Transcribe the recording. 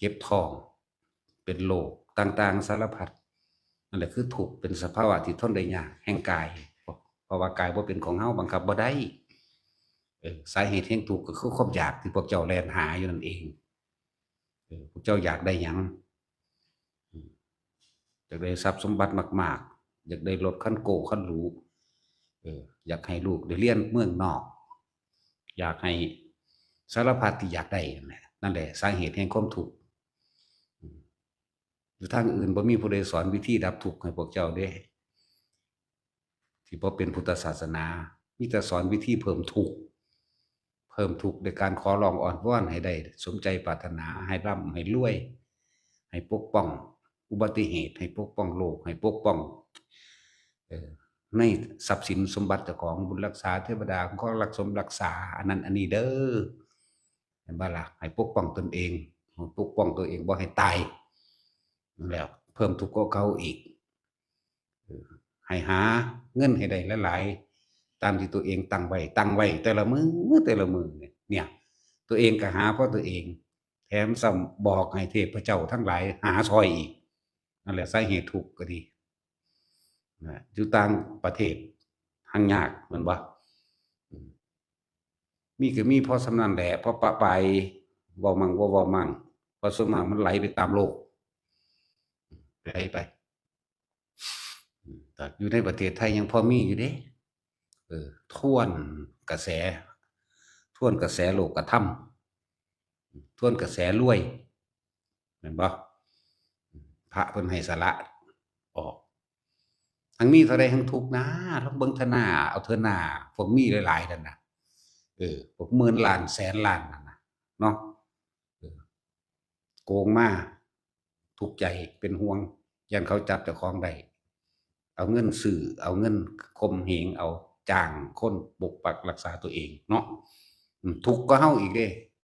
ເຈັບທ້ອງ ເປັນໂລກຕ່າງໆສາລະພັດ. ນັ້ນແຫຼະຄືທຸກ ເປັນສະພາວະທີ່ທົນໄດ້ຍາກແຫ່ງກາຍ ເພາະວ່າກາຍບໍ່ເປັນຂອງເຮົາ ບັງຄັບບໍ່ໄດ້. ເອີ ສາເຫດແຫ່ງທຸກກໍຄືຄວາມຢາກທີ່ພວກເຈົ້າແລ່ນຫາຢູ່ນັ້ນເອງ. ເອີ ພວກເຈົ້າຢາກໄດ້ຫຍັງ? ອືມ ຢາກໄດ້ຊັບສົມບັດມາກໆ ຢາກໄດ້ລົດຄັນໂກ້ຄັນຫຼູ ເອີ ຢາກໃຫ້ລູກໄດ້ຮຽນເມືອງນອກ ຢາກໃຫ້ສາລະພັດທີ່ຢາກໄດ້ນັ້ນແຫຼະ ນັ້ນແຫຼະສາເຫດແຫ່ງຄວາມທຸກ. ອືມ ຢູ່ທາງອື່ນບໍ່ມີຜູ້ໃດສອນວິທີດັບທຸກໃຫ້ພວກເຈົ້າເດ້ ທີ່ບໍ່ເປັນພຸດທະສາສະໜາ ມີແຕ່ສອນວິທີເພີ່ມທຸກ ເພີ່ມທຸກດ້ວຍການຂໍຮ້ອງອ້ອນວອນໃຫ້ໄດ້ສົມໃຈປາດຖະໜາ ໃຫ້ລ່ຳໃຫ້ລວຍ ໃຫ້ປົກປ້ອງອຸບັດຕິເຫດ ໃຫ້ປົກປ້ອງໂລກ ໃຫ້ປົກປ້ອງ ເອີ ໃນຊັບສິນສົມບັດເຈົ້າຂອງ ບຸນຮັກສາເທວະດາ ຂໍຮັກສົມຮັກສາ ອັນນັ້ນອັນນີ້ເດີ ແມ່ນບໍ່ລະ? ໃຫ້ປົກປ້ອງຕົນເອງ ປົກປ້ອງຕົວເອງບໍ່ໃຫ້ຕາຍ ນັ້ນແຫຼະ ເພີ່ມທຸກກວ່າເກົ່າອີກ. ເອີ ໃຫ້ຫາເງິນໃຫ້ໄດ້ຫຼາຍໆ ຕາມທີ່ຕົວເອງຕັ້ງໄວ້ ຕັ້ງໄວ້ແຕ່ລະມື້ ແຕ່ລະມື້ນີ້ ຕົວເອງກໍຫາເພາະຕົວເອງ ແຖມຊ້ຳບອກໃຫ້ເທບພະເຈົ້າທັງຫຼາຍຫາຊ່ອຍອີກ. ນັ້ນແຫຼະສາເຫດທຸກກໍດີນະ ຢູ່ຕ່າງປະເທດຫາຍາກແມ່ນບໍ່? ອືມ ມີກໍມີພໍສ່ຳນັ້ນແຫຼະ ພໍປະປາຍ ເວົ້າໝັ່ງບໍ່ເວົ້າໝັ່ງ ເພາະສ່ວນມາກມັນໄຫຼໄປຕາມໂລກ ໄຫຼໄປ. ອືມ ແຕ່ຢູ່ໃນປະເທດໄທຍັງພໍມີຢູ່ເດ້ ເອີ ທວນກະແສ ທວນກະແສໂລກະທຳ ທວນກະແສລວຍ ແມ່ນບໍ່? ພະເພິ່ນໃຫ້ສະຫຼະອອກ ທັງມີເທົ່າໃດທັງທຸກນາ ລອງເບິ່ງເທື່ອໜ້າ ເອົາເທື່ອໜ້າ ພວກມີຫຼາຍໆນັ້ນນະ ເອີ ພວກໝື່ນລ້ານແສນລ້ານນັ້ນນະເນາະ ເອີ ໂກງມາ ທຸກໃຈເປັນຫ່ວງ ຢ້ານເຂົາຈັບເຈົ້າຂອງໄດ້ ເອົາເງິນຊື້ ເອົາເງິນຂົ່ມເຫງເອົາ ຈ້າງຄົນປົກປັກລັກສາຕົວເອງເນາະ ອືມ ທຸກກວ່າເຮົາອີກເດ້.